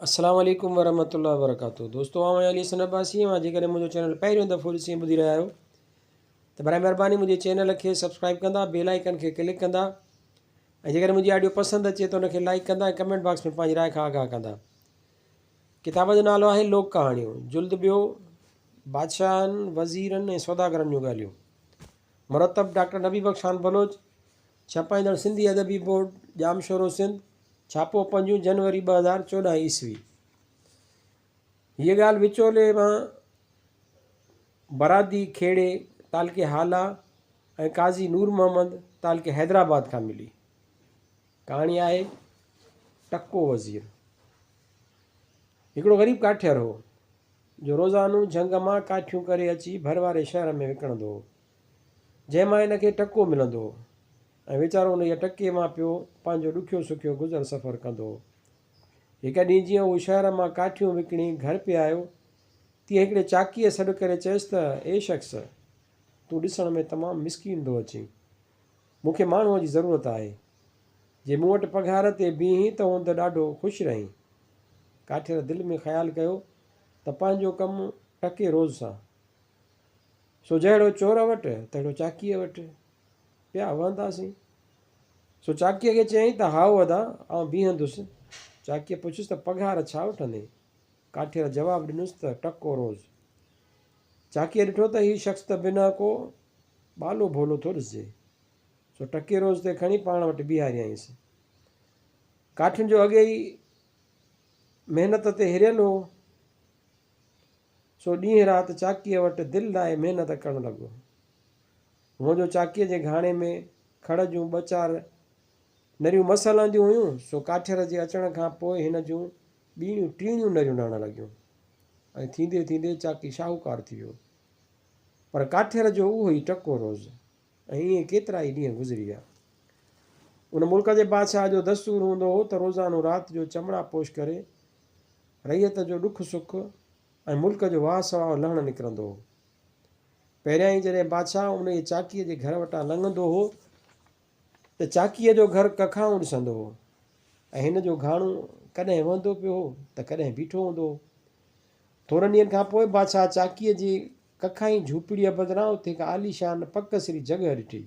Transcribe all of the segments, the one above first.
السلام عليڪم ورحمة الله وبرڪاته دوستو آئون آهيان علي حسن عباسي اوهان جيڪڏهن منهنجو چينل پهريون دفعو ڏسي ۽ ٻڌي رهيا آهيو ته برائي مهرباني منهنجي چينل کي سبسڪرائب ڪندا بيل آئيڪن کي ڪلڪ ڪندا ۽ جيڪڏهن منهنجي آڊيو پسند اچي ته ان کي لائڪ ڪندا ۽ ڪمينٽ باڪس ۾ پنهنجي راء کان آگاهه ڪندا. ڪتاب جو نالو آهي لوڪ ڪهاڻيون جلد ٻيو بادشاهن وزيرن ۽ سوداگرن جون ڳالهيون مرتب ڊاڪٽر نبي بخش خان بلوچ ڇپائيندڙ سنڌي ادبي بورڊ ڄامشورو سنڌ ڇاپو پنجون جنوري 2014 عيسوي. هيء ڳالهه وچولي مان برادي کيڙي تعلقي هالا ۽ قاضي نور محمد تعلقي حيدرآباد کان ملي. ڪهاڻي آهي ٽڪو وزير. هڪڙو غريب ڪاٺير هو، جو روزانو جهنگ مان ڪاٺيون ڪري اچي ڀر واري شهر ۾ وڪڻندو هو، جنهن مان هن کي ٽڪو ملندو هو. ۽ ويچارو انهيء ٽڪي مان پيو پنهنجو ڏکيو سکيو گذر سفر ڪندو هو. هڪ ڏينهن جيئن هو شهر مان ڪاٺيون وڪڻي گهر پئي آيو، تيئن هڪڙي چاڪيء سڏ ڪري چيس ته، اي شخص! تون ڏسڻ ۾ تمام مسڪين ٿو اچين. مون کي ماڻهوء جي ضرورت آهي. جي مون وٽ پگهار تي بيهين ته هوند ڏاڍو خوش رهين. ڪاٺير دل ۾ خيال ڪيو ته پنهنجو ڪم ٽڪي روز سان. سو جهڙو چور وٽ، تهڙو چاڪيء وٽ. پيا وهنداسين. سو چاڪيء کي چيائين ته هائو ادا، آئون بيهندس. چاڪيء پڇيس ته پگهار ڇا وٺندين؟ ڪاٺير جواب ڏنس ته ٽڪو روز. چاڪيء ڏٺو ته هي شخص ته بنهه ڪو ٻالو ڀولو ٿو ڏسجي. سو ٽڪي روز تي کڻي پاڻ وٽ بيهاريائينس. ڪاٺين جو اڳي ئي محنت تي هريل هو، سو ڏينهن رات چاڪيء وٽ دل لائي محنت ڪرڻ لڳو. هونء جو چاڪيء جي گهاڻي ۾ کڙ جون ٻه چار نريون مس هلنديون هيون، سو ڪاٺير جي اچڻ کان پوء هن جون ٻيڻيون ٽيڻيون نريون لهڻ لڳيون ۽ ٿيندي ٿيندي چاڪي شاهوڪار ٿي ويو. پر ڪاٺير جو اهو ئي ٽڪو روز ۽ ائين ڪيترا ئي ڏينهن گذري ويا. ان ملڪ جي بادشاهه جو دستور هوندو هو ته روزانو رات جو چمڙا پوش ڪري رعيت جو ڏک سک ۽ ملڪ جو واهه سواهه لهڻ نڪرندو هو. پهريائين جڏهن بادشاهه انهيء چاڪيء جي گهر وٽان لنگهندو هو ته چاڪيء جو گهر ڪکائون ڏسندو هو ۽ هن جو گهاڻو ڪڏهن وهندو پيو هو ته ڪڏهن بيٺو هوندو هو. ٿورن ڏينهن کان پوء بادشاهه چاڪيء جي ڪکائين جهوپڙيء بدران اتي هڪ عاليشان پڪ سري جڳهه ڏٺي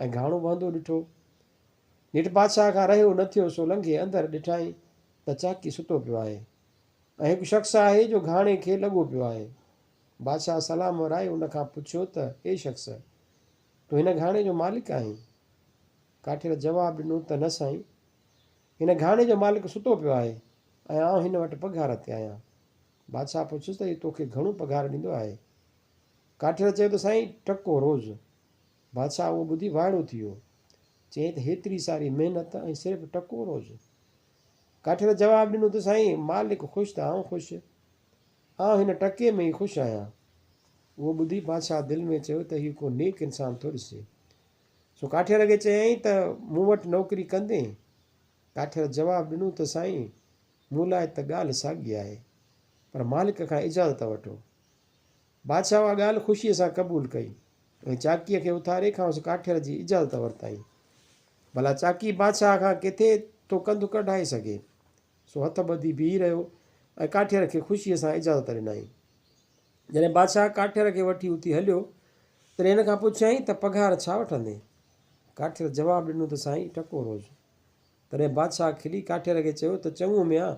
۽ گهاڻو وهندو ڏٺو. نيٺ بادشاهه کان رهيو نه ٿيو سو لنگهي اندر ڏٺائين ته چاڪي ستو پيو آهي ۽ هڪ شخص آهي جو گهاڻي کي لڳو پيو آهي. بادشاهه سلام ورائي ان کان پڇيو ته، اي شخص! تون هن گهاڻي جو مالڪ آهين؟ ڪاٺير جواب ڏنو ته، نه سائين! هن گهاڻي جو مالڪ ستو پيو آهي ۽ آئون هن وٽ پگهار تي آهيان. بادشاهه پڇيس ته، هي توکي گهڻو پگهار ڏيندو آهي؟ ڪاٺير چيو ته، سائين! ٽڪو روز. بادشاهه اهو ٻڌي وائڙو ٿي ويو. چيائين ته، هيتري ساري محنت ۽ صرف ٽڪو روز؟ ڪاٺير جواب ڏنو ته، سائين! مالڪ خوش ته آئون خوش. آئون هن ٽڪي ۾ ئي خوش آهيان. اهو ٻڌي بادشاهه دل ۾ چيو ته هي ڪو نيڪ انسان ٿو ڏسجي. سو ڪاٺير کي چيائين ته مون وٽ نوڪري ڪندين؟ ڪاٺير جواب ڏنو ته سائين مون لاء ته ڳالهه ساڳي آهي، پر مالڪ کان اجازت وٺو. بادشاهه اها ڳالهه خوشيء سان قبول ڪئي ۽ چاڪيء کي اٿاري کانئس ڪاٺير جي اجازت ورتائين. ڀلا چاڪي بادشاهه کان ڪٿي ٿو ڪنڌ ڪڍائي سگهي؟ سو هٿ ٻڌي بيهي رهيو ۽ ڪاٺير کي خوشيء سان اجازت ڏنائين. جڏهن بادشاهه ڪاٺير کي وٺي اٿي هليو، تڏهن هن کان پڇيائين ته پگهار ڇا وٺندين؟ ڪاٺير جواب ڏنو ته سائين ٽڪو روز. تڏهن بادشاهه کلي ڪاٺير کي چيو ته چڱو ميان،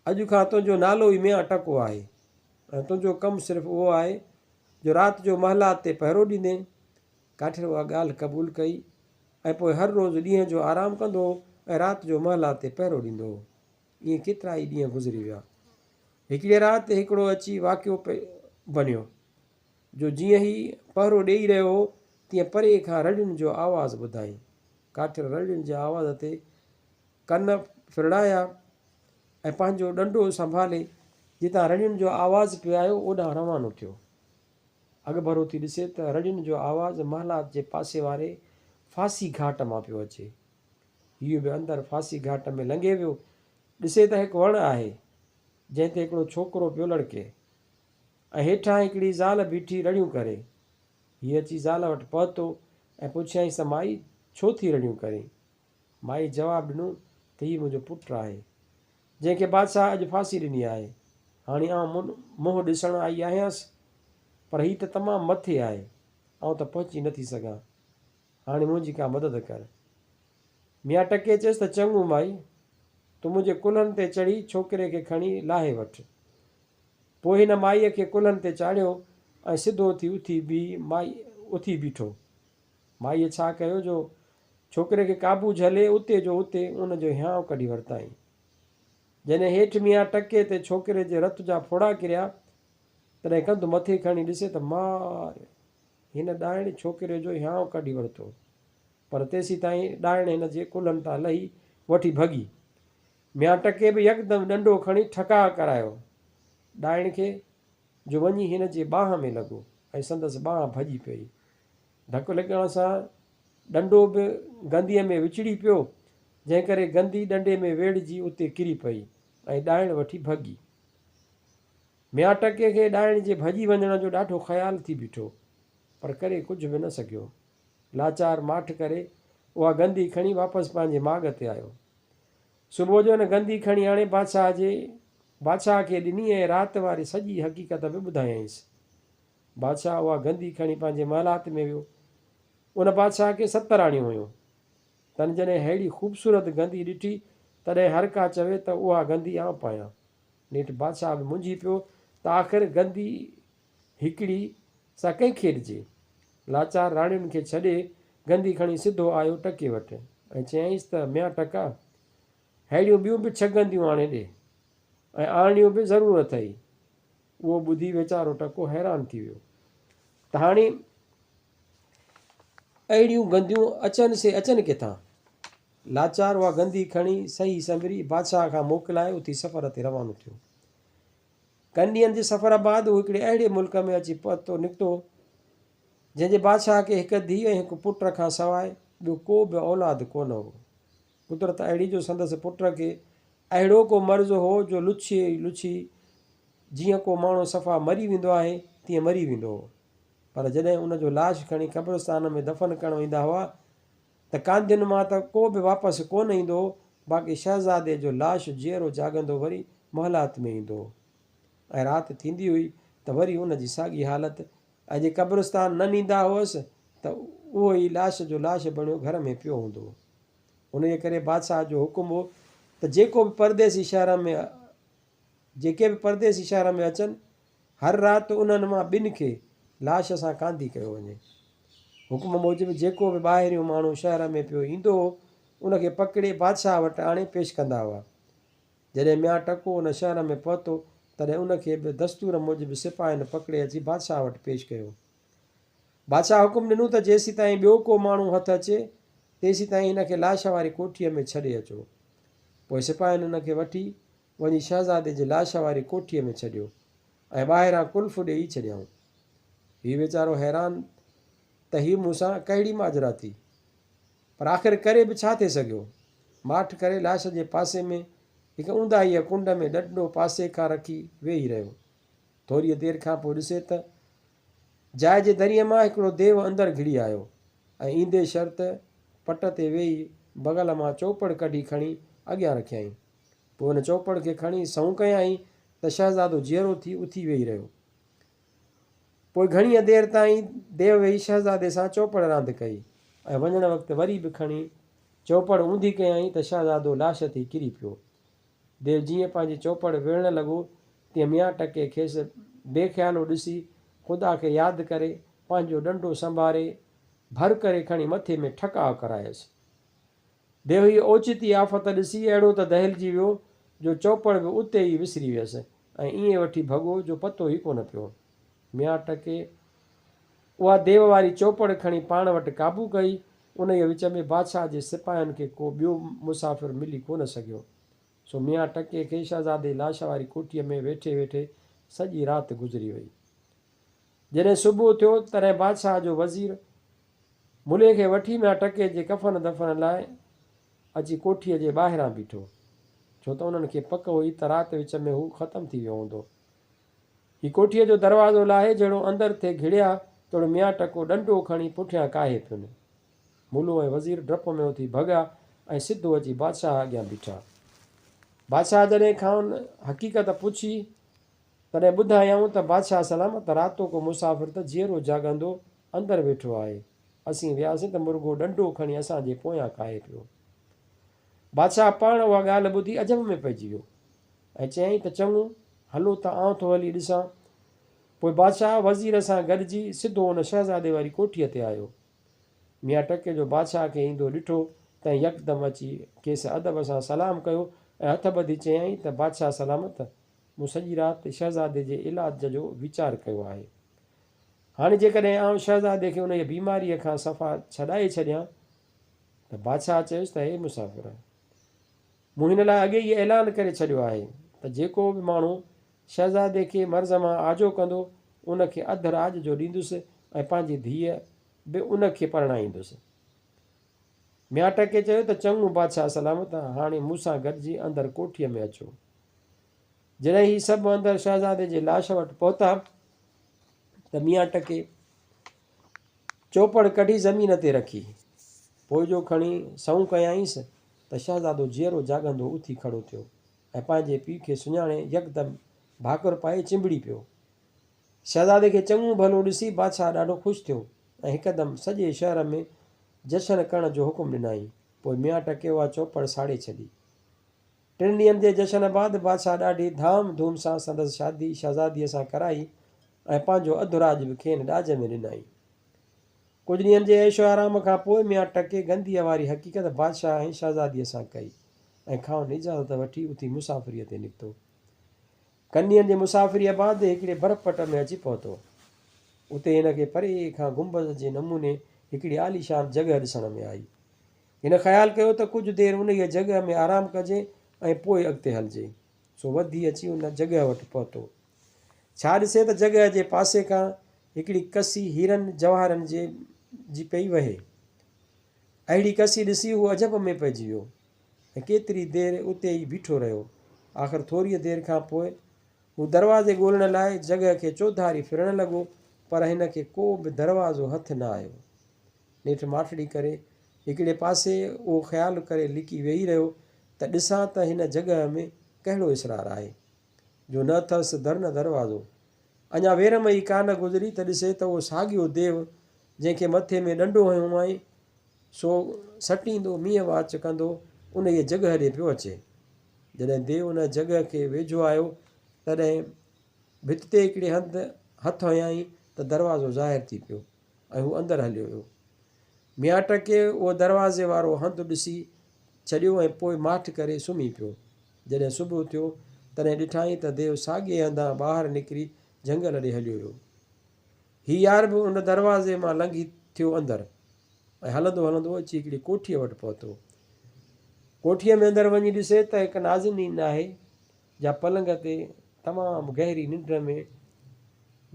اڄ کان تنهنجو نالو ئي ميان ٽڪو آهي ۽ تنهنجو ڪم صرف اهو آهي جو رات جو محلات تي پهرو ڏيندين. ڪاٺير اها ڳالهه قبول ڪئي ۽ پوء هر روز ڏينهن جو آرام ڪندو هو ۽ رات جو محلات تي پهرو ڏيندو هو. ائين ڪيترائي ڏينهن گذري ويا. هڪڙيء رات هڪڙو اچي واقعو بنيو، جو جيئن هي پهرو ڏيئي رهيو هو، تيئن پري کان رڙين جو آواز ٻڌائين. ڪاٺير رڙين جي آواز تي ڪن ڦرڙايا ۽ پنهنجو ڏنڊو سنڀالي جتان رڙين جو آواز پئي آيو، اوڏانهن روانو ٿيو. اڳڀرو ٿي ڏسي ته رڙين جو آواز محلات جي پاسي واري ڦاسي گهاٽ مان پيو اچي. هيء به اندر ڦاسي گهاٽ ۾ لنگهي ويو. ڏسي ته هڪ وڻ آهي، جنهن تي هڪڙو ڇوڪرو پيو لڙڪي ۽ هيٺان هڪڙي زال بيٺي رڙيون ڪري. هيء اچي زال وٽ پهتو ۽ پڇيائينس ته مائي ڇو ٿي رڙيون ڪرين؟ مائي جواب ڏنو ته هيء منهنجو پٽ آهي. جنهن کي بادشاهه اڄ ڦاسي ڏني آهي. هاڻي آئون منهن ڏسڻ آئي آهيانس، پر هي ته تمام مٿي آهي، آئون ته پهچي نٿي سگهان. هاڻي منهنجي ڪا مدد ڪر. ميان ٽڪي چيس ته چڱو مائي، تون منهنجي ڪلهن تي چڙهي ڇوڪري کي کڻي لاهي وٺ. پوء هن مائيء کي ڪلهن تي چاڙهيو ۽ سڌو ٿي اٿي بيهي مائي اٿي بيٺو. مائيء ڇا ڪيو جو ڇوڪري کي قابو جهلي اتي جو اتي ان جو هيانء ڪڍي ورتائين. جڏهن هيٺ ميان ٽڪي تي ڇوڪري جي رت جا ڦوڙا ڪريا، تڏهن ڪنڌ مٿي کڻي ڏسي ته مار! هن ڏائڻ ڇوڪري جو هيانء ڪڍي ورتو. پر تيسيتائين ڏائڻ هن جي ڪلهن تان لهي وٺي ڀڳي. ميان ٽڪي به يڪدم ڏنڊو کڻي ٺڪاء ڪرايو ڏائڻ کي، جو وڃي هن جي ٻانهن ۾ لڳو ۽ سندس ٻانهن ڀڄي پيئي. ڌڪ لڳڻ سان ڏنڊو به گنديء ۾ وچڙي پيو، جنهن ڪري گندي ڏنڊي ۾ ويڙهجي اتي ڪري پئي ۽ ڏائڻ وٺي ڀڳي. ميان ٽڪي کي ڏائڻ جي ڀڄي وڃڻ جو ڏاڍو خيال ٿي بيٺو، پر ڪري ڪجهه به نه سگهيو. لاچار ماٺ ڪري اها گندي کڻي واپس پنهنجي ماڳ تي آيو. صبح جو هن گندي کڻي آڻي بادشاهه جي بادشاهه کي ڏني ۽ رات واري سڄي حقيقت به ٻڌايائينس. بادشاهه اها گندي کڻي پنهنجي محلات ۾ ويو. ان بادشاهه کي ست راڻيون هيون. تن جڏهن ههڙي خوبصورت گندي ڏٺي، تڏهن هر ڪا چوي ته اها گندي آئون پايان. نيٺ بادشاهه به منجهي پيو ته آخر گندي هڪڙي، سا ڪنهن کي ڏجي؟ لاچار راڻين کي ڇڏي، گندي کڻي سڌو آيو ٽڪي وٽ ۽ چيائينس ته ميان ٽڪا، ههڙيون ٻيون به ڇهه گنديون آڻي ڏي ۽ آڻڻيون به ضرور اٿئي. اهو ٻڌي ويچارو ٽڪو حيران ٿي ويو ته هاڻي اهڙيون گنديون اچن سي اچن ڪٿان؟ لاچار اها گندي کڻي سهي سنڀري بادشاهه کان موڪلائي اٿي سفر تي روانو ٿيو. ڪن ڏينهن جي سفر بعد هو هڪڙي اهڙي ملڪ ۾ اچي پهتو نڪتو، جنهن جي بادشاهه کي هڪ ڌيء ۽ هڪ پٽ کان سواء ٻيو ڪو به اولاد ڪونه هو. قدرت اهڙي جو سندس پٽ کي اهڙو ڪو مرض هو جو لڇي ئي لڇي جيئن ڪو ماڻهو صفا مري ويندو آهي، تيئن مري ويندو هو. پر جڏهن ان جو لاش کڻي قبرستان ۾ دفن ڪرڻ ويندا هئا ته ڪانڌين مان ته ڪو به واپس ڪونه ايندو هو، باقي شهزادي جو لاش جيئرو جاڳندو وري محلات ۾ ايندو هو ۽ رات ٿيندي هئي ته وري ان جي ساڳي حالت ۽ جي قبرستان نه نيندا هئس ته اهو ئي لاش جو لاش بڻيو گهر ۾ پيو هوندو هو. انهيء ڪري بادشاهه جو حڪم هو ته جيڪو به پرديسي شهر ۾ جيڪي به پرديسي شهر ۾ اچن، هر رات انهن مان ٻن کي لاش سان ڪانڌي ڪيو وڃي. حڪم موجب جيڪو به ٻاهريون ماڻهو شهر ۾ پيو ايندو هو، ان کي پڪڙي بادشاهه وٽ آڻي پيش ڪندا هئا. جڏهن ميان ٽڪو ان شهر ۾ پهتو، تڏهن ان کي به دستور موجب سپاهين پڪڙي اچي بادشاهه وٽ پيش ڪيو. بادشاهه حڪم ڏنو ته جيسيتائين ٻيو ڪو ماڻهو هٿ اچي، تيسيتائين هن کي لاش واري ڪوٺيء ۾ ڇڏي اچو. پوء سپاهين هن کي وٺي وڃي شهزادي جي لاش واري ڪوٺيء ۾ ڇڏيو ۽ ٻاهران قلف ڏيئي ڇڏيائون. هي ويچارو حيران ته هي مون سان ڪهڙي ماجرا ٿي؟ پر آخر ڪري به ڇا ٿي سگهيو؟ ماٺ ڪري لاش جي پاسي ۾ هڪ اونداهيء ڪنڊ ۾ ڏنڊو پاسي کان رکي ويهي رهيو. ٿوريء دير کان پوء ڏسي ته جاء جي دريء مان هڪڙو ديو اندر گهڙي آيو ۽ ايندي شرط پٽ تي ويهي بغل مان چوپڙ ڪڍي کڻي اڳيان رکيائين. پوء ان چوپڙ کي کڻي سنئون ڪيائين ته شهزادو جيئرو ٿي اٿي ويهي رهيو. پوء گهڻيء دير تائين ديو ويهي شهزادي سان چوپڙ راند ڪئي ۽ وڃڻ وقت وري به کڻي چوپڙ اونڌي ڪيائين ته شهزادو لاش ٿي ڪري پيو. ديو جيئن پنهنجي چوپڙ ويڙهڻ لڳو، تيئن ميان ٽڪي کيس بي خيالو ڏسي، خدا کي ياد ڪري، پنهنجو ڏنڊو سنڀاري، ڀر ڪري کڻي مٿي ۾ ٺڪاء ڪرايس. ديو هيء اوچتي آفت ڏسي اهڙو ته دهلجي ويو، جو چوپڙ به اتي ئي وسري ويس ۽ ائين وٺي ڀڳو جو پتو ئي ڪونه پيو. ميان ٽڪي اها ديو واري چوپڙ کڻي پاڻ وٽ قابو ڪئي. انهيء وچ ۾ بادشاهه جي سپاهين کي ڪو ٻيو مسافر ملي ڪونه سگهيو. سو ميان ٽڪي کي شهزادي لاش واري ڪوٺيء ۾ ويٺي ويٺي سڄي رات گذري وئي. جڏهن صبح ٿيو، تڏهن بادشاهه جو وزير ملي کي وٺي ميان ٽڪي جي ڪفن دفن لاء اچي ڪوٺيء جي ٻاهران بيٺو، ڇو ته انهن کي پڪ هئي ته رات وچ ۾ هو ختم ٿي ويو هوندو. هي ڪوٺيء جو دروازو لاهي جهڙو اندر ٿي گهڙيا، تهڙو ميان ٽڪو ڏنڊو کڻي پٺيان ڪاهي پين. ملو ۽ وزير ڊپ ۾ اٿي ڀڳا ۽ سڌو اچي بادشاهه اڳيان بيٺا. بادشاهه جڏهن کانئن حقيقت پڇي، تڏهن ٻڌايائون ته بادشاهه سلامت، راتوڪو مسافر ته جيئرو جاڳندو اندر ويٺو آهي. اسين وياسين ته مرڳو ڏنڊو کڻي اسان جي پويان ڪاهي پيو. بادشاهه پاڻ اها ڳالهه ٻڌي عجب ۾ پئجي ويو ۽ چيائين ته چڱو، هلو ته آئون ٿو هلي ڏسان. پوء بادشاهه وزير سان گڏجي سڌو ان شهزادي واري ڪوٺيء تي آيو. ميان ٽڪي جو بادشاهه کي ايندو ڏٺو، تنهن يڪدم اچي کيس ادب سان سلام ڪيو ۽ هٿ ٻڌي چيائين ته بادشاهه سلامت، مون سڄي رات شهزادي جي علاج جو ويچار ڪيو آهي. هاڻي جيڪڏهن آئون شهزادي کي انهيء بيماريء کان صفا ڇڏائي ڇڏيان ته بادشاهه چيس ته اي مسافر! مون هن لاء اڳي ئي اعلان ڪري ڇڏيو آهي ته جيڪو به ماڻهو شهزادي کي مرض مان آجو ڪندو، ان کي اڌ راڄ جو ڏيندس ۽ پنهنجي ڌيء به ان کي پرڻائيندس. ميان ٽڪي چيو ته چڱو بادشاهه سلامت، هاڻي مون سان گڏجي اندر ڪوٺيء ۾ اچو. جڏهن هي سڀ اندر شهزادي جي لاش وٽ پهتا ته ميان ٽڪي چوپڙ ڪڍي زمين تي رکي. پوء جو کڻي سنئون ڪيائينس ته شهزادو جيئرو جاڳندو اٿي کڙو ٿيو ۽ پنهنجي پيء کي سڃاڻي يڪدم ڀاڪر پائي چنبڙي پيو. شهزادي کي چڱو ڀلو ڏسي بادشاهه ڏاڍو خوش ٿيو ۽ هڪدم سڄي شهر ۾ جشن ڪرڻ جو حڪم ڏنائين. پوء ميان ٽڪي اها چوپڙ ساڙي ڇڏي. ٽن ڏينهن جي جشن بعد بادشاهه ڏاڍي ڌام ڌوم سان سندس شادي شهزاديء سان ڪرائي ۽ پنهنجو اڌ راڄ به کين ڏاج ۾ ڏنائين. ڪجهه ڏينهن جي عيش و آرام کان پوء ميان ٽڪي گنديء واري حقيقت بادشاهه ۽ شهزاديء سان ڪئي ۽ کانئن اجازت وٺي اٿي مسافريء تي نڪتو. ڪن ڏينهن جي مسافريء بعد هڪڙي برف پٽ ۾ اچي پهتو. اتي هن کي پري کان گنبذ جي نموني هڪڙي عاليشان جڳهه ڏسڻ ۾ آئي. هن خيال ڪيو ته ڪجهه دير انهيء جڳهه ۾ آرام ڪجي ۽ پوء اڳتي هلجي. سو وڌي اچي ان جڳهه وٽ پهتو. ڇا ڏسي ته جڳهه جي پاسي کان هڪڙي ڪسي هيرن جواهرن جي جي پئي وهي. اهڙي ڪسي ڏسي هو عجب ۾ پئجي ويو ۽ ڪيتري دير اتي ئي بيٺو رهيو. آخر ٿوريء دير کان پوء هو دروازي ڳولڻ لاء جڳهه کي چوڌاري ڦرڻ لڳو، پر هن کي ڪو به دروازو هٿ نه آيو. نيٺ ماٺڙي ڪري هڪڙي پاسي اهو خيال ڪري لڪي ويهي رهيو ته ڏسان ته هن جڳهه ۾ ڪهڙو اسرار آهي، جو نه اٿس در نه دروازو. اڃا ويرم ئي ڪا نه گذري ته ڏسي ته اهو ساڳيو ديو، جنهن کي مٿي ۾ ڏنڊو هنيو هئائين، سو سٽيندو مينهن واچ ڪندو انهيء جڳهه ڏي پيو اچي. جڏهن ديو ان جڳهه کي ويجهو آيو، تڏهن ڀت تي هڪڙي هنڌ هٿ هنيائين ته دروازو ظاهر ٿي پيو. ۽ هو اندر هليو ويو. ميان ٽڪي اهو دروازي وارو هنڌ ڏسي ڇڏيو ۽ پوء ماٺ ڪري سمهي پيو. جڏهن صبح ٿيو، تڏهن ڏٺائين ته ديو ساڳئي هنڌان ٻاهر نڪري جهنگل ڏي هليو ويو. هي يار به ان دروازي مان لنگهي ٿيو اندر ۽ هلندو هلندو اچي هڪڙي ڪوٺيء وٽ پهتو. ڪوٺيء ۾ اندر وڃي ڏسي ته هڪ نازنين آهي، جا پلنگ تي تمام گهري ننڊ ۾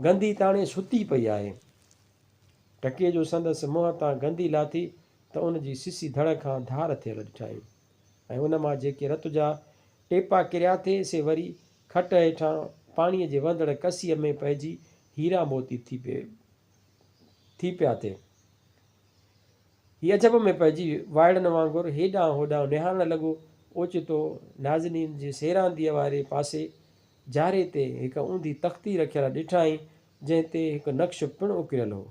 گندي تاڻي ستي پئي آهي. ٽڪي جو سندس منهن تان گندي لاٿي ته ان جي سسي ڌڙ کان ڌار ٿيل ڏٺائين ۽ ان مان جيڪي رت جا ٽيپا ڪريا ٿي سي وري کٽ هيٺان پاڻيء جي وهندڙ ڪسيء ۾ پئجي هيرا موتي ٿي پيا ٿي. هي عجب ۾ پئجي وائڙن وانگر هيڏانهن هوڏانهن نهارڻ لڳو. اوچتو نازنين جي سيرانديء واري پاسي جاري تي هڪ اونڌي تختي رکيل ڏٺائين، جنهن تي هڪ نقش پڻ اڪريل هو.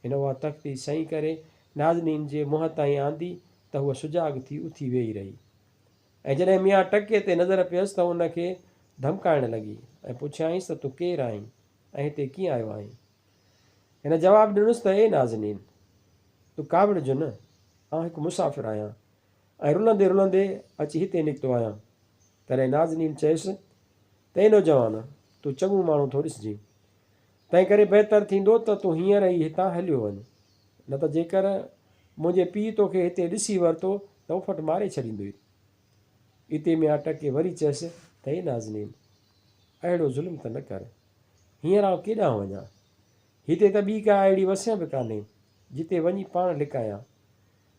هن اها تختي سئين ڪري نازنين جي منهن تائين آندي ته هوء سجاڳ ٿي اٿي ويهي رهي ۽ جڏهن ميان ٽڪي تي نظر پيس ته ان کي ڌمڪائڻ لڳي ۽ پڇيائينس ته تون ڪير آهين ۽ هتي ڪيئن آيو آهين؟ هن جواب ڏنس ته اي نازنين! تون ڪاوڙج نه، آئون هڪ مسافر آهيان ۽ رلندي رلندي اچي هتي نڪتو آهيان. تڏهن نازنين چيس ته اي نوجوان! تون چڱو ماڻهو ٿو ڏسجين، تنهنڪري بهتر ٿيندو ته تون هينئر ئي هتان هليو وڃ، نه ته جيڪر منهنجي پيء توکي هتي ڏسي ورتو ته اڦٽ ماري ڇڏيندوئي. اتي ميان ٽڪي وري چيس ته اي نازنين! اهڙو ظلم ته نه ڪر. هينئر آئون ڪيڏانهن وڃان؟ هتي ته ٻي ڪا اهڙي وسيع به ڪانهي، جتي وڃي پاڻ لڪايان.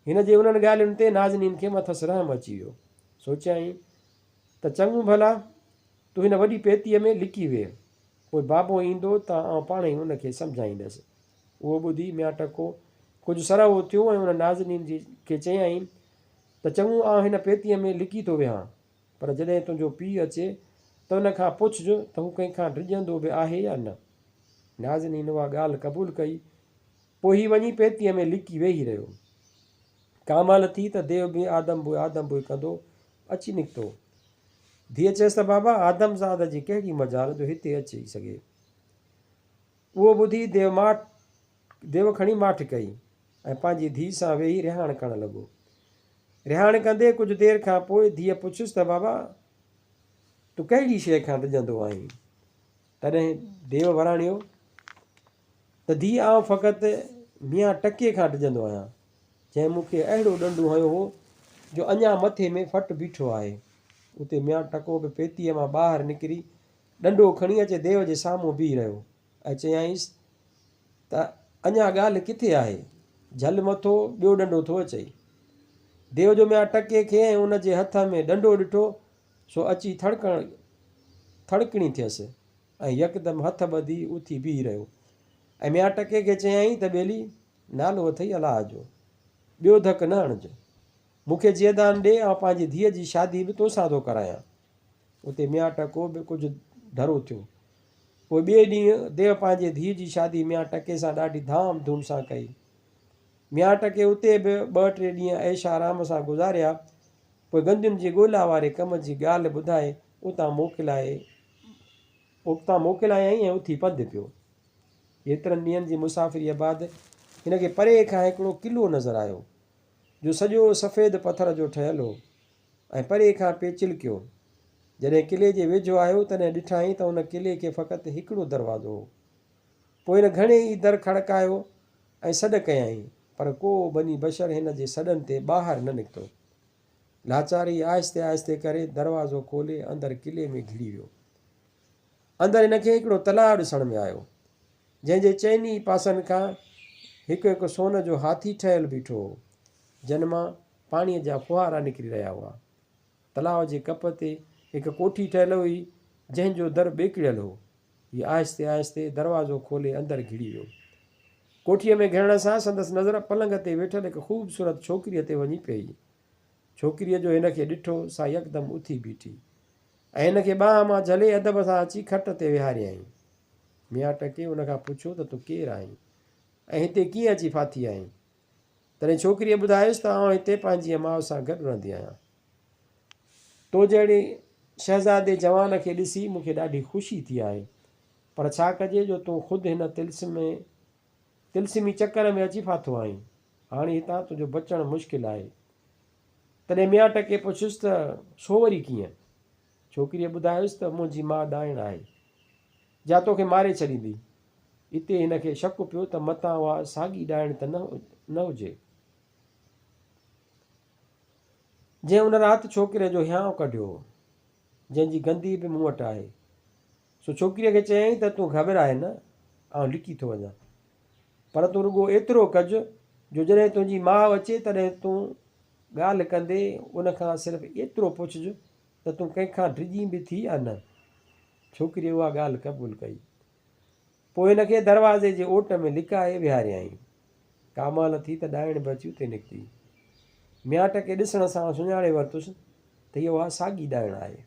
هن جي انهن ڳالهين تي نازنين کي مٿس رحم اچي ويو. سوچيائين ته چڱو ڀلا، تون هن وڏي پيتيء ۾ لڪي ويهه. پوء بابو ايندو ته آئون پاڻهئي ان کي سمجهائيندس. اهو ٻڌي ميان ٽڪو ڪجهه سرهو ٿيو ۽ ان نازنين جي کي چيائين ته چڱو آئون هن پيتيء ۾ لڪي ٿو ويهان. پر جڏهن تنهنجو پيء اچي ته ان کان پڇج ته هو ڪنهن کان ڊڄندو به آهي يا نه؟ نازنين اها ڳالهه قبول ڪئي. پوء هي وڃي پيتيء ۾ لڪي ويهي رهيو. ڪا مهل ٿي ته ديو به آدم بوء آدم بوء ڪندو اچي نڪتو. ڌيء چيس ته بابا آدمزاد جي ڪهڙي مجال جو هتي اچي سگهي. اهو ٻڌي ديو ماٺ ديو کڻي ماٺ ڪئي ۽ پنهنجي ڌيء سان ويهي رهاڻ ڪرڻ لڳو. رهاڻ ڪندي ڪجهه دير کان پوء ڌيء پڇيس ته بابا تون ڪهڙي شيء کان ڊڄندو آهين؟ تڏهن ديو وراڻيو ته ڌيء آئون فقط ميان ٽڪي کان ڊڄندو آهيان، جنهن مون کي اهڙو ڏنڊو هنيو هو جو اڃا مٿي ۾ ڦٽ بيٺو آهي. اتي ميان ٽڪو به پيتيء مان ٻاهر نڪري ڏنڊو کڻي اچي ديو جي سامهون بيهي رهيو ۽ چيائينس ته اڃا ڳالهه ڪٿي آهي، جهل مٿو ٻيو ڏنڊو ٿو اچئي. ديو جو ميان ٽڪي کي ۽ ان جي هٿ ۾ ڏنڊو ڏٺو سو اچي ٿڙڪڻ ٿڙڪڻي ٿيس ۽ يڪدم هٿ ٻڌي اٿي بيهي رهيو ۽ ميان ٽڪي کي چيائين ته ٻيلي، نالو اٿئي الله جو، ٻيو ڌڪ نه هڻج. مون کي جيئدان ڏي، آئون پنهنجي ڌيء جي شادي به توسان ٿو ڪرايان. اتي ميان ٽڪو به ڪجهه ڍرو ٿيو. پوء ٻئي ڏينهن ديو پنهنجي ڌيء جي شادي ميان ٽڪي سان ڏاڍي ڌام ڌوم سان ڪئي. ميان ٽڪي اتي به ٻه ٽي ڏينهن عيش آرام سان گذاريا. پوء گندين جي ڳولا واري ڪم جي ڳالهه ٻڌائي اتان موڪلائي اتان موڪلايائين ۽ اٿي پنڌ پيو. ڪيترن ڏينهن جي مسافريء بعد هن کي پري کان هڪڙو قلعو نظر آيو، جو سڄو سفيد پٿر جو ٺهيل هو ۽ پري کان پئي چلڪيو. جڏهن قلعي جي ويجهو آيو، تڏهن ڏٺائين ته ان قلعي کي فقط هڪڙو دروازو هو. پوء هن گهڻي ئي در کڙڪايو ۽ سڏ ڪيائين، پر ڪو بني بشر هن جي سڏن تي ٻاهر نه نڪتو. لاچار هي آهستي آهستي ڪري دروازو کولي اندر قلعي ۾ گهڙي ويو. اندر هن کي هڪڙو تلاء ڏسڻ ۾ آيو، جنهن جي چئني ئي پاسن کان هڪ هڪ سون جو هاٿي ٺهيل بيٺو هو، جن مان پاڻيء جا ڦوهارا نڪري رهيا هئا. تلاء جي ڪپ تي هڪ ڪوٺي ٺهيل هئي، جنهن جو در ٻيڪڙيل هو. هي آهستي آهستي دروازو کولي اندر گهڙي ويو. ڪوٺيء ۾ گهڙڻ سان سندس نظر پلنگ تي ويٺل هڪ خوبصورت ڇوڪريء تي وڃي پيئي. ڇوڪريء جو هن کي ڏٺو، سا يڪدم اٿي بيٺي ۽ هن کي ٻانهن مان جهلي ادب سان اچي کٽ تي ويهاريائين. ميان ٽڪي ان کان پڇيو ته تون ڪير آهين ۽ هتي ڪيئن اچي ڦاٿي آهين؟ تڏهن ڇوڪريء ٻڌايس ته آئون هتي پنهنجيء ماء سان گڏ رهندي آهيان. تو جهڙي شهزادي جوان کي ڏسي مون کي ڏاڍي خوشي ٿي آهي، پر ڇا ڪجي جو تون خود هن طلسمي طلسمي چڪر ۾ اچي ڦاٿو آهين. هاڻي هتان تنهنجو بچڻ مشڪل آهي. تڏهن ميان ٽڪي پڇيس ته سو وري ڪيئن؟ ڇوڪريء ٻڌايس ته منهنجي ماء ڏائڻ آهي، جا توکي ماري ڇڏيندي. اتي هن کي شڪ پيو ته متان اها ساڳي ڏائڻ ته نه هجي. جنهن ان رات ڇوڪري جو هيانء ڪڍيو هو، جنهن جي گندي به مون وٽ آهي. سو ڇوڪريء کي چيائين ته تون گهٻراء نه، آئون لڪي ٿو وڃان. پر تون رڳو ايترو ڪج جو جڏهن تنهنجي ماء اچي تڏهن تون ڳالهه ڪندي ان کان صرف ايترو پڇج ته تون ڪنهن کان ڊڄين به ٿي يا نه؟ ڇوڪريء اها ڳالهه قبول ڪئي. پوء هن کي دروازي جي اوٽ ۾ لڪائي ويهاريائين. ڪا مهل ٿي ته ڏائڻ به اچي اتي نڪتي. ميان ٽڪي ڏسڻ سان سڃاڻي ورتس ته هيء اها ساڳي ڏائڻ آهي.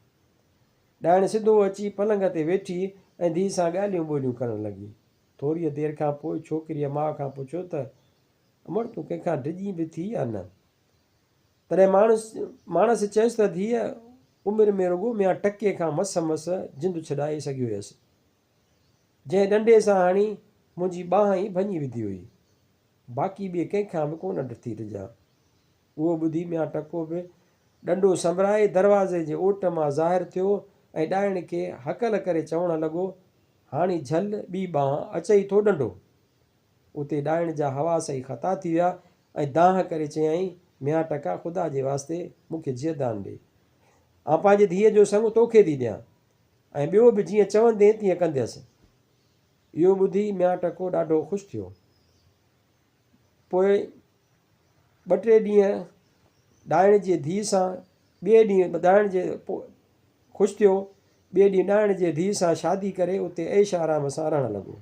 ڏائڻ سڌو اچي پلنگ تي ويٺي ۽ ڌيء سان ڳالهيون ٻولهيون ڪرڻ لڳي. ٿوريء دير کان پوء ڇوڪريء ماء کان پڇيو ته، امڙ تون ڪنهن کان ڊڄين به ٿي يا نه؟ تڏهن ماڻس ماڻس چيس ته ڌيء عمر ۾ رڳو ميان ٽڪي کان مس مس جند ڇڏائي سگهيو هيس. جنهن ڏنڊي سان هڻي منهنجي ٻانهن ئي ڀڃي وڌي هئي. باقي ٻئي ڪنهن کان به ڪونه ٿي ڊڄان. اهو ٻڌي ميان ٽڪو به ڏنڊو سنڀرائي دروازي جي اوٽ مان ظاهر ٿيو ۽ ڏائڻ کي هڪل ڪري چوڻ لڳو، هاڻي جهل ٻي ٻانهن، اچئي ٿو ڏنڊو. اتي ڏائڻ جا حواس ئي خطا ٿي ويا ۽ دانهن ڪري چيائين، ميان ٽڪا خدا جي واسطي مون کي جيئدان ڏي. آئون پنهنجي ڌيء جو سڱ توکي ٿي ڏيان. ۽ ٻيو به جيئن چوندين تيئن ڪنديس. اهو ٻڌي ميان ٽڪو ڏاڍو خوش ٿيو. پوء ٻه ٽي ڏينهن ڏائڻ جي ڌيء سان ٻئي ڏينهن ڏائڻ جي خوش ٿيو. ٻئي ڏينهن ڏائڻ جي ڌيء سان شادي ڪري اتي عيش آرام سان رهڻ لڳو.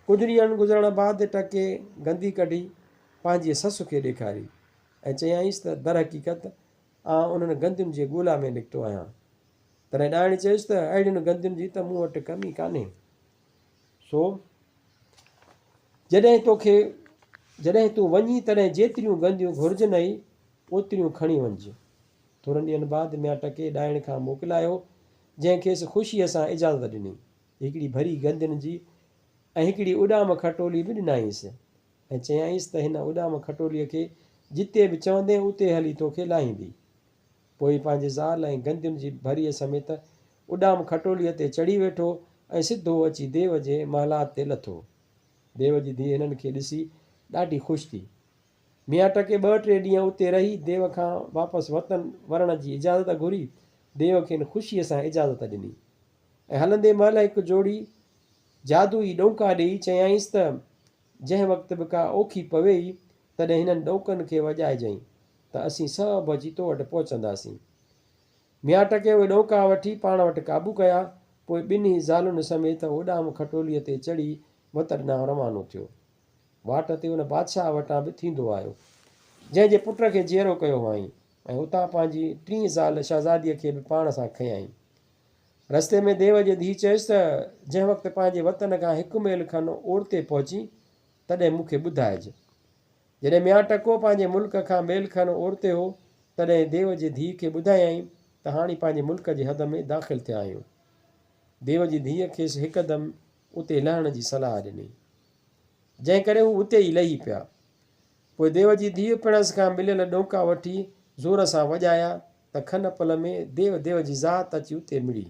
ڪجهه ڏينهن گذرڻ بعد ٽڪي گندي ڪڍي پنهنجي سس کي ڏيکاري ۽ چيائينس ته درحقيقت آئون انهن گندين جي ڳولا ۾ نڪتو آهيان. تڏهن ڏائڻ چيس ته، اهڙين گندين جي ته مون وٽ ڪمي ڪانهي. سو جڏهن توکي جڏهن تون وڃين تڏهن جيتريون گنديون گهرجنئي اوتريون کڻي وڃج. ٿورن ڏينهن بعد ميان ٽڪي ڏائڻ کان موڪلايو، جنهن کيس خوشيء سان اجازت ڏني. هڪڙي ڀري گندين جي ۽ هڪڙي اڏام کٽولي به ڏنائينس ۽ چيائينس ته هن اڏام کٽوليء کي جتي به چوندين اتي هلي توکي لاهيندي. پوء پنهنجي زال ۽ گندين جي ڀريء سميت اڏام کٽوليء تي چڙهي ويٺو ۽ سڌو اچي ديو جي محلات تي لٿو. ديو جي ڌيء هنن کي ڏسي ڏاڍي خوش ٿي. ميان ٽڪي ٻه ٽي ڏينهن اتي رهي ديو کان واپس وطن ورڻ جي اجازت گهري. ديو کين خوشيء سان اجازت ڏني ۽ هلندي مهل هڪ جوڙي جادوئي ڏونڪا ڏيئي چيائينس ته جنهن وقت به ڪا اوکي پويئي تڏهن هنن ڏونڪن کي وڄائجئين ته اسين سڀ اچي تو وٽ پهچنداسين. ميان ٽڪي اهي ڏونڪا وٺي پاڻ وٽ قابو ڪيا، پوء ٻنهي زالن سميت اڏام کٽوليء تي چڙهي وطن ڏانهن روانو ٿيو. واٽ تي ان بادشاهه وٽان به ٿيندو آيو، جنهن جي پٽ کي جيئرو ڪيو هئائين ۽ اتان پنهنجي ٽين زال شهزاديء کي به پاڻ سان کنيائين. رستي ۾ ديو جي ڌيء چيس ته، جنهن وقت پنهنجي وطن کان هڪ ميل کن اورتي پهچين، تڏهن مون کي ٻڌائج. جڏهن ميان ٽڪو پنهنجي ملڪ کان ميل کن اورتي هو، تڏهن ديو جي ڌيء کي ٻڌايائين ته هاڻي پنهنجي ملڪ جي حد ۾ داخل ٿيا آهيون. ديو جي ڌيء کيس هڪدم اتي لهڻ جي صلاح ڏني، جنهن ڪري هو اتي ئي لهي پيا. پوء ديو جي ڌيء پڻس کان مليل ڏونڪا وٺي زور سان وڄايا ته کن پل ۾ ديو ديو جي ذات اچي اتي مڙي.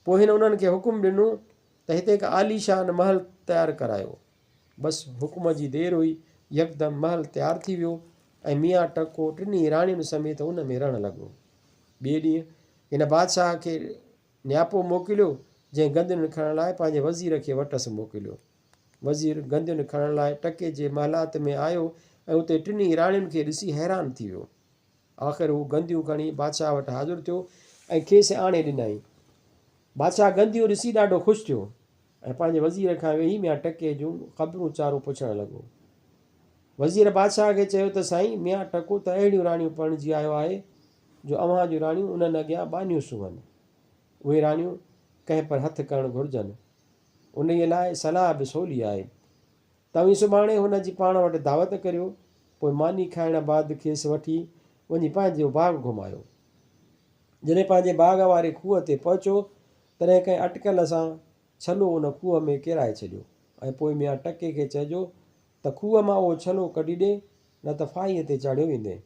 پوء هن انهن کي حڪم ڏنو ته هتي هڪ عاليشان محل تيار ڪرايو. بس حڪم جي دير هئي، يڪدم محل تيار ٿي ويو ۽ ميان ٽڪو ٽنهي راڻين سميت ان ۾ رهڻ لڳو. ٻئي ڏينهن هن بادشاهه کي نياپو موڪليو، جنهن گندين کڻڻ لاء پنهنجي وزير کي وٽس موڪليو. وزير گندين کڻڻ لاء ٽڪي جي محلات ۾ آيو ۽ اتي ٽنهي راڻين کي ڏسي حيران ٿي ويو. آخر هو گنديون کڻي بادشاهه وٽ حاضر ٿيو ۽ کيس آڻي ڏنائين. بادشاهه گنديون ڏسي ڏاڍو خوش ٿيو ۽ پنهنجي وزير کان ويهي ميان ٽڪي جون خبرون چارون پڇڻ لڳو. وزير بادشاهه کي چيو ته سائين، ميان ٽڪو ته اهڙيون راڻيون پرڻجي آيو آهي جو اوهان جون راڻيون انهن اڳيان ٻانهيون سونهن. اهي راڻيون ڪنهن پر هٿ ڪرڻ گهرجن. انهيء لاء صلاح به سولي آهي. توهين سڀاڻي هن جي پاڻ وٽ دعوت ڪريو، پوء ماني کائڻ بعد کيس وٺي وڃي پنهنجو باغ گهمايو. جڏهن پنهنجي باغ واري کوهه تي پهچو، تڏهن ڪنهن اٽڪل سان ڇلو ان کوهه ۾ ڪيرائي ڇڏيو ۽ پوء ميان ٽڪي کي چئجو ته کوهه مان اهو ڇلو ڪڍي ڏي، نه ته ڦاهيء تي چاڙهيو ويندين.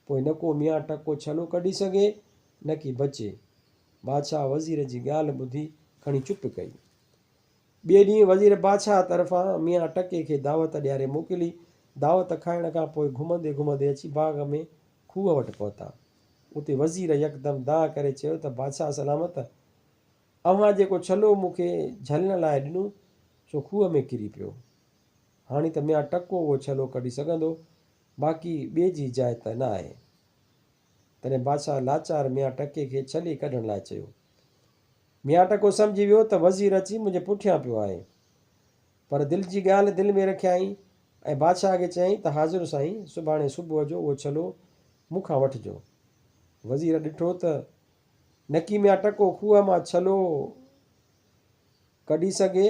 پوء نڪو ميان ٽڪو ڇلو ڪڍي سگهي، نڪي بچي. بادشاهه وزير جي ڳالهه ٻڌي کڻي چپ ڪئي. ٻئي ڏينهن وزير بادشاهه طرفان ميان ٽڪي کي دعوت ڏياري موڪلي. دعوت کائڻ کان پوء گهمندي گهمندي اچي باغ ۾ کوهه وٽ پهتا. اتي وزير يڪدم دانهن ڪري چيو ته بادشاهه سلامت! اوهان جيڪو ڇلو مون کي جهلڻ لاء ڏنو، سو کوهه ۾ ڪري پيو. هاڻي ته ميان ٽڪو اهو ڇلو ڪڍي سگهندو، باقي ٻئي جي جاء ته نه آهي. تڏهن بادشاهه لاچار ميان ٽڪي کي ڇلي ڪڍڻ لاء چيو. ميان ٽڪو سمجهي ويو ته وزير اچي منهنجي پٺيان پيو آهي. پر دل جي ڳالهه دل ۾ رکيائين ۽ بادشاهه کي چيائين ته حاضر سائين، سڀاڻي صبح جو اهو ڇلو مون کان وٺجو. وزير ڏٺو ته نڪي ميان ٽڪو کوهه مان ڇلو ڪڍي سگهي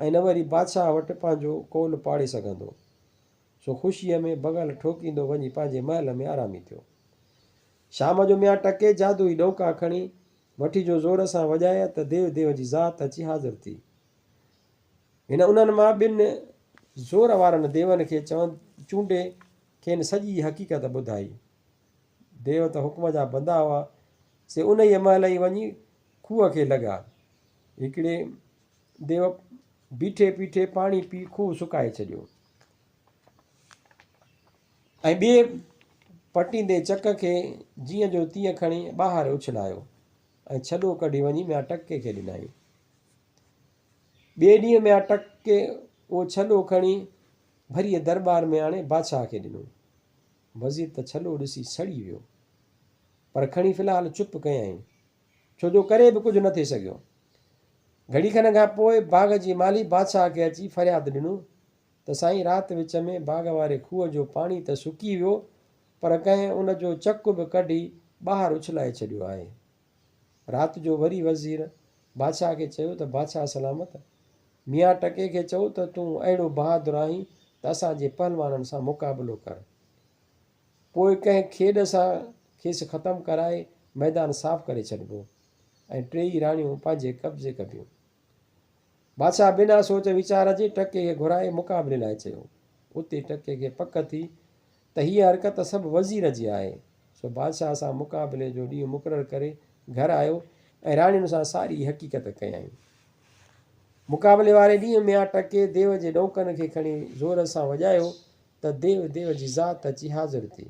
۽ نه وري بادشاهه وٽ پنهنجو قول پاڙي سگهندو. سو خوشيء ۾ بغل ٺوڪيندو وڃي پنهنجي محل ۾ آرامي ٿيو. شام جو ميان ٽڪي جادوئي ڏونڪا کڻي وٺي جو زور سان وڄايا ته ديو ديو جي ذات اچي حاضر ٿي. هن انهن مان ٻن زور وارن ديون کي چونڊي کين سڄي حقيقت ٻڌائي. ديو ته حڪم جا بندا هئا، سي انهيء مهل ئي وڃي کوهه کي لڳا. هڪڙي ديو بيٺي پيٺي پاڻي پي کوهه سڪائي ڇڏيو ۽ ٻئي پٽيندي چڪ کي جيئن جو تيئن کڻي ٻاهر اڇلايو ۽ ڇڏو ڪڍي وڃي ميان ٽڪي کي ڏنائين. ٻئي ڏينهن ميان ٽڪي اهو ڇڏو کڻي ڀريء درٻار ۾ آڻي بادشاهه کي ڏنو. وزير ته ڇلو ڏسي سڙي ويو، پر کڻي في الحال چپ ڪيائين، ڇو جو ڪري به ڪجهه نه ٿي سگهيو. گهڙي کن کان پوء باغ جي مالهي بادشاهه کي اچي فرياد ڏنو ته سائين رات وچ ۾ باغ واري کوهه جو پاڻي ته سڪي ويو، پر ڪنهن ان جو چڪ به ڪڍي ٻاهر اڇلائي ڇڏيو آهي. رات جو وري وزير بادشاهه کي چيو ته بادشاهه سلامت! ميان ٽڪي کي چئو ته تون اهڙو بهادر آهين ته اسان جي پهلوانن سان مقابلو ڪر. پوء ڪنهن کيڏ سان کيس ختم ڪرائي ميدان صاف ڪري ڇڏبو ۽ ٽيئي راڻيون پنهنجي قبضي ڪبيون. بادشاهه بنا سوچ ويچار جي ٽڪي کي گهرائي مقابلي لاء چيو. اتي ٽڪي کي پڪ ٿي ته هيء حرڪت سڀ وزير جي آهي، سو بادشاهه سان مقابلي جو ڏينهن مقرر ڪري گهر آيو ۽ راڻين سان ساري حقيقت ڪيائين. مقابلي واري ڏينهن ميان ٽڪي ديو جي ڏونڪن کي کڻي زور سان وڄايو ته ديو ديو جي ذات اچي حاضر ٿي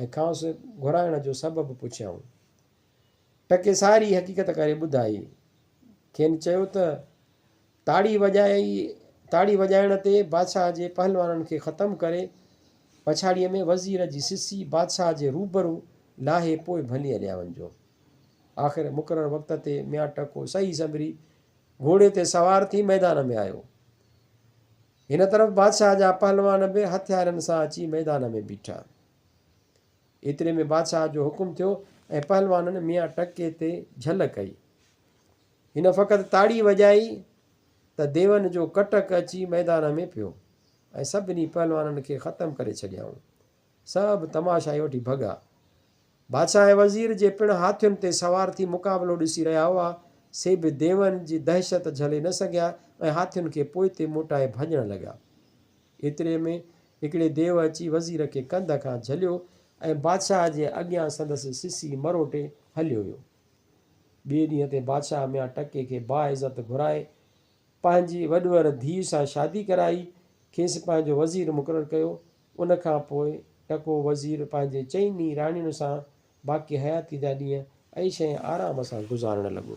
۽ کانئس گهرائڻ جو سبب پڇيائون. ٽڪي ساري حقيقت ڪري ٻڌائي. کين چيو ته تاڙي وڄائي تاڙي وڄائڻ تي بادشاهه جي پهلوانن کي ختم ڪري پڇاڙيء ۾ وزير جي سسي بادشاهه جي روبرو لاهي پوء ڀلي هليا وڃجو. آخر مقرر وقت تي ميان ٽڪو صحيح سنڀري گهوڙي تي سوار ٿي ميدان ۾ آيو. هن طرف بادشاهه جا پهلوان به هٿيارن سان اچي ميدان ۾ بيٺا. ايتري ۾ بادشاهه جو حڪم ٿيو ۽ پهلوانن ميان ٽڪي تي جهل ڪئي. هن فقط تاڙي وڄائي ته ديون جو ڪٽڪ اچي ميدان ۾ پيو ۽ سڀني پهلوانن کي ختم ڪري ڇڏيائون. سڀ تماشائي وٺي ڀڳا. بادشاهه ۽ وزير جي پڻ هاٿين تي سوار ٿي مقابلو ڏسي رهيا هئا، سي به ديون جي دهشت جهلي نه سگهيا ۽ هاٿين کي پوئتي موٽائي ڀڄڻ لڳا. ايتري ۾ هڪڙي ديو اچي وزير کي ڪنڌ کان جهليو ۽ بادشاهه جي اڳيان سندس سسي مروٽي هليو ويو. ٻئي ڏينهن تي بادشاهه ميان ٽڪي کي باعزت گهرائي پنهنجي وڏور ڌيء سان شادي ڪرائي، کيس پنهنجو وزير مقرر ڪيو. ان کان پوء ٽڪو وزير پنهنجي چئني راڻين سان باقي حياتيء جا ڏينهن عيش ۽ آرام سان گذارڻ لڳو.